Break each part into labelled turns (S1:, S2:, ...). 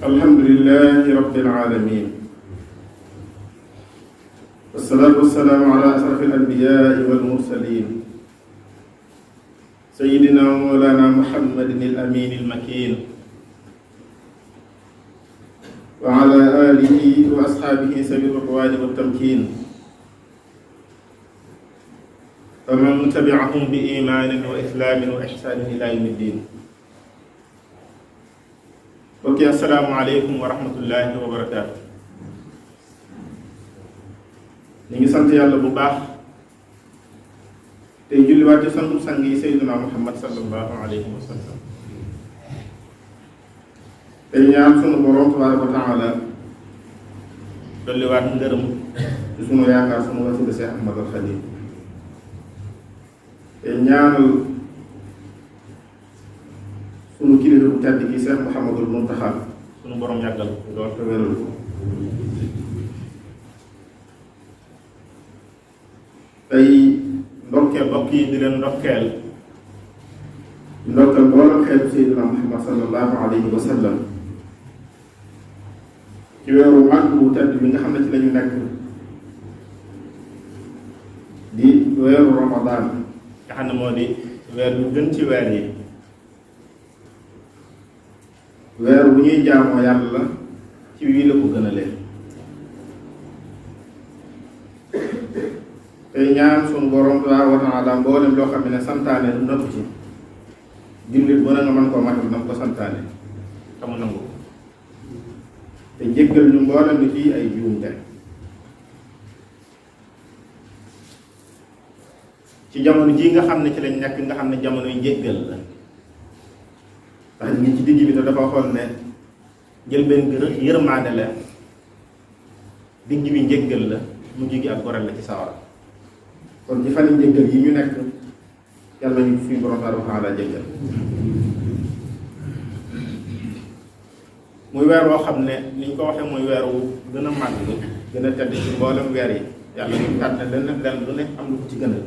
S1: الحمد لله رب العالمين والصلاة والسلام على أشرف الأنبياء والمرسلين سيدنا ومولانا محمد الأمين المكين وعلى آله وأصحابه سبيل الرضوان والتمكين ومن تبعهم بإيمان وإسلام وإحسان إلى يوم الدين. Ok, asalaamaaleykum wa rahmatullahi wa barakaatu. ñu ngi sant yàlla bu baax tey julliwaat ci santu sang yi Seydina Muhammad sallallahu alayhi wa sallam. tey ñaan sunu borom tabaaraka wa taala dolliwaat ngërëm ci sunu yaakaar sunu wasila Seex Ahmad al Xadim. tey ñaanal sunu kilifa bu tedd gi Seex Muhammadul Muntaxa sunu borom yàggal lool te wéral ko. tey ndokkeel mbokk yi di leen ndokkeel mboolem xeetu Seydina Muhammad sallallahu alayhi wa sallam ci weeru màgg bu tedd bi nga xam ne ci lañu nekk di weeru Ramadan nga xam ne moo di weer bu gën ci weer yi, weer bu ñuy jaamoo yàlla ci wii la ko gën a leen. tey ñaan sunu borom tabaaraka wa taala mboolem loo xam ne santaane du nëpp ci jullit bu ne nga mën koo matal na ko santaane te mu nangu ko te jéggal ñu mboolem ni fii ay juumte. ci jamono ji nga xam ne ci lañ nekk nga xam ne jamono yu njéggal la ndax ñu ngi ci digg bi te dafa xool ne jël benn yërmaande la, digg bi njéggal la, mujj gi ak goreel la ci sawara. kon ci fan yi njéggal yi ñu nekk yàlla ñu fi borom tabaaraka wa taala jéggal. muy weer woo xam ne ni ñu ko waxee muy weer wu gën a màgg gën a tedd ci mboolem weer yi. yàlla ñu tànn lenn lu ne am lu ko ci gënal.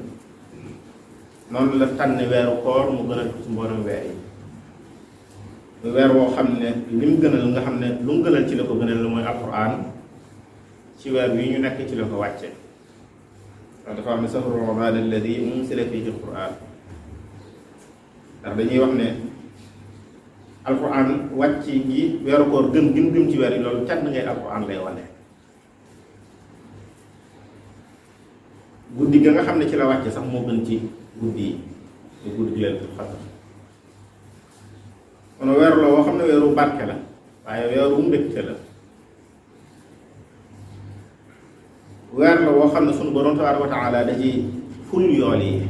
S1: noonu la tànn weeru koor mu gënal ko ci mboolem weer yi. muy weer woo xam ne li mu gënal nga xam ne lu mu gënal ci la ko gënal mooy alquran ci weer wi ñu nekk ci la ko wàcce. ndax dafa am ne sahru ramadan alladi unsila fihi alquran. ndax dañuy wax ne alquran wàcc gi weeru koor gën ci weer yi loolu cat ngay alquran lay wane. guddi ga nga xam ne ci la wàcce sax moo gën ci guddi yi te guddi gi Laylatul Qadr. kon weeru la woo xam ne weeru barke la waaye weeru mbégte la. weer la woo xam ne sunu borom tabaaraka wa taala da ci ful yool yi.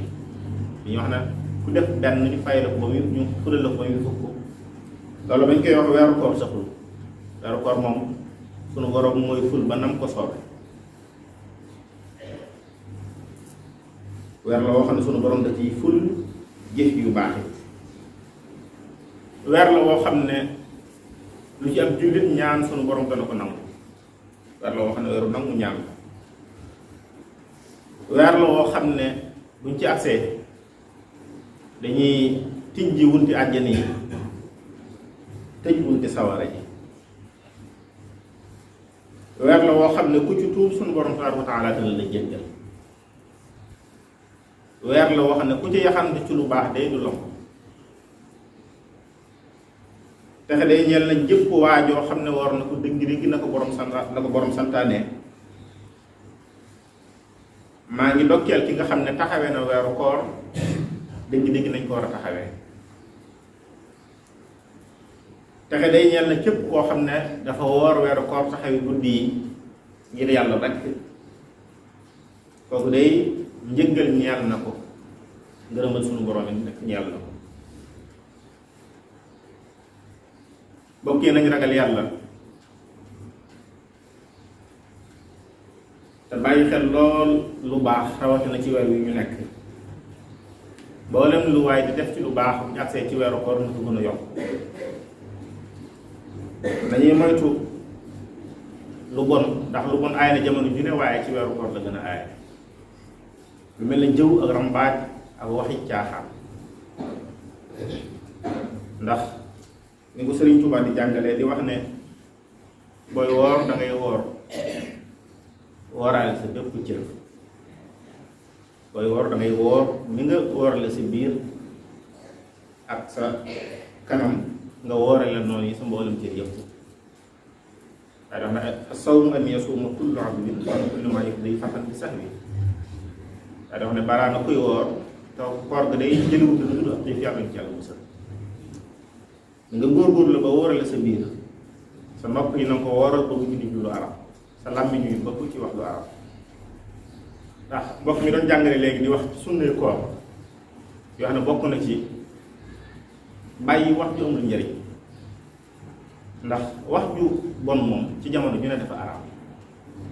S1: ñu wax ne ku def benn ñu fay la ko ba muy ñu fulal la ko ba muy fukk. loolu bañ koy wax weeru koor saxul. weeru koor moom sunu borom mooy ful ba nam ko soobe. weer la woo xam ne sunu borom da ciy ful jëf yu baax yi. weer la woo xam ne lu ci ab jullit ñaan sunu borom dana ko nangu. weer la woo xam ne weeru nangu ñaan la. weer la woo xam ne buñ ci agsee dañuy tijji wunti àjjana yi tëj wunti sawara yi. weer la woo xam ne ku ci tuub sunu borom tabaaraka wa taala dana la jéggal. weer la woo xam ne ku ci yaxante ci lu baax day du lom. texe day ñeel na jëpp waajoo xam ne war na ko dëgg-dëgg na ko borom santaane. maa ngi dokkeel ki nga xam ne taxawee na weeru koor dëgg-dëgg nañ ko war a taxawee. texe day ñeel na képp koo xam ne dafa woor weeru koor taxawi guddi yi ngir yàlla rekk. kooku day njëggal ñeel na ko, ngërëmal sunu borom yi nekk ñeel na ko. bokk yi nañ ragal yàlla te bàyyi xel lool lu baax rawatina ci weer wi ñu nekk. mboolem lu waay di def ci lu baax bu ñu agsee ci weeru koor na ko gën a yokk. dañuy moytu lu bon ndax lu bon aay na jamono ju ne waaye ci weeru koor la gën a aay. lu mel ne jëw ak rambaaj ak waxi caaxaan. ndax ni ko Sëriñ Tuubaa di jàngalee di wax ne booy woor da ngay wooraale sa bépp cër. booy woor da ngay woor ni nga woorale sa biir ak sa kanam nga woorale noonu yi sa mboolem cër yëpp. waaye dax na as-sawmu an yasuuma kullu abdin wa kullu ma yaqdi fatan bi sahwi. waaye dax ne balaa na kuy woor te koor ga day jëliwut lu dul ak xiif yàlla ci yàlla musal. nga góorgóorlu ba woorale sa biir, sa nopp yi na nga ko wooral ba bu ci diglu lu arab, sa làmmiñ yi ba bu ci wax lu arab. ndax mbokk mi doon jàngale léegi di wax sunnay koor yoo xam ne bokk na ci bàyyi wax ju amul njëriñ. ndax wax ju bon moom ci jamono ju ne dafa arab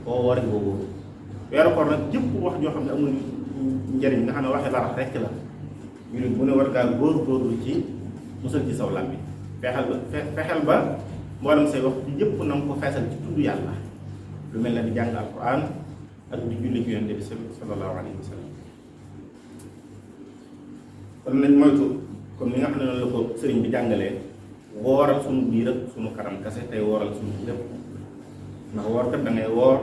S1: boo wooree boo wóoru. weeru koor nag jëpp wax joo xam ne amul njëriñ nga xam ne waxee dara rekk la, ñu ne bu ne war ngaa góorgóorlu ci musal ci saw làmmiñ. fexeel ba mboolem say wax ci yëpp na nga ko feesal ci tudd yàlla, lu mel ne di jàng alquran ak di julli ci yonent bi sallallahu alayhi wa sallam. kon nañ moytu comme ni nga xam ne noonu la ko sëriñ bi jàngalee, wooral sunu biir ak sunu kanam kese tey wooral sunu lépp. ndax woor kat da ngay woor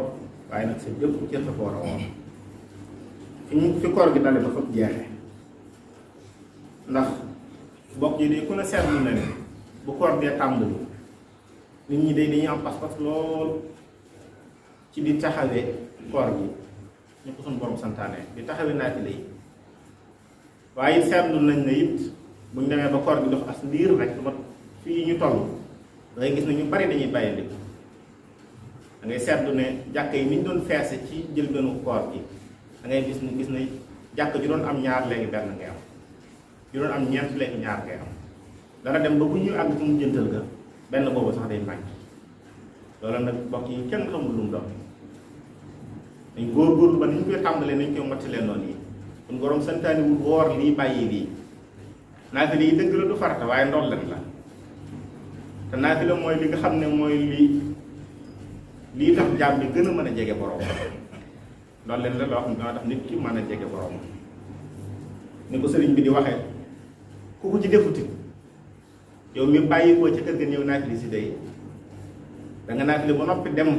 S1: waaye nag sa jëpp cër dafa war a woor fi koor gi dale ba fa jeexee. ndax mbokk yi de ku ne seetlu na ne bu koor dee tàmbali nit ñi day dañuy am pas-pas lool ci di taxawee koor gi ñu ko suñu borom santaane di taxawee naafile yi. waaye seetlu nañ ne it buñ demee ba koor gi dox as ndiir rek ma fii ñu toll da ngay gis ne ñu bari dañuy bàyyandi. da ngay seetlu ne jàkk yi ni ñu doon feese ci jëlbeenu koor gi da ngay gis ne jàkk ju doon am ñaar léegi benn ngay am, ju doon am ñeent léegi ñaar ngay am. dana dem ba bu ñu àgg ci mu jëntal ga benn boobu sax day màgg. loolu nag mbokk yi kenn xamul lu mu doon. dañ góorgóorlu ba ni ñu koy tàmbalee nañ koy mottalee noonu yi. kon borom santaani wul woor lii bàyyi lii. naafile yi dëgg la du farata waaye ndolleen la. te naafile mooy li nga xam ne mooy lii tax jaam bi gën a mën a jege borom. ndolleen la loo xam ne dana tax nit ki mën a jege borom. ni ko sëriñ bi di waxee ku ko ci defuti yow mi bàyyi koo ci kër ga ñëw naafile si day da nga naafile ba noppi dem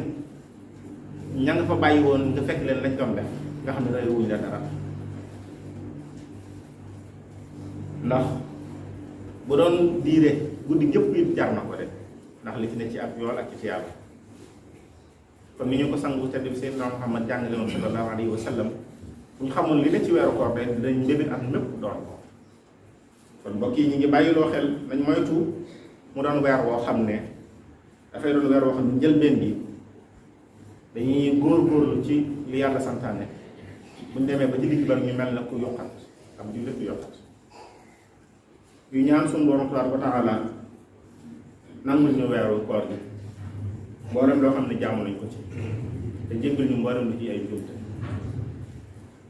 S1: ña nga fa bàyyi woon nga fekk leen lañ doon def nga xam ne day wuñ la dara. ndax bu doon diire guddi gépp it jar na ko de ndax li ci ne ci ab yool ak ci tiyaaba. comme ni ñu ko sangu tedd bi Seydina Muhammad jàngale woon sallallahu alayhi wa sallam, bu ñu xamoon li ne ci weeru koor day dañ mbébét ak lépp doon ko. kon mbokk yi ñu ngi bàyyiloo xel nañ moytu mu doon weer woo xam ne dafay doon weer woo xam ne njëlbeen bi dañuy góorgóorlu ci li yàlla santaane, buñ demee ba ci digg bar ñu mel na ku yokkat am jullit ku yokkat. yu ñaan suñu borom tabaaraka wa taala nangul ñu weeru koor gi mboolem loo xam ne jaamu nañ ko ci te jéggal ñu mboolem lu ci ay jumte.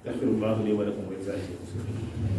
S1: Astaghfirullah li wa lakum wa li saa'iril muslimin.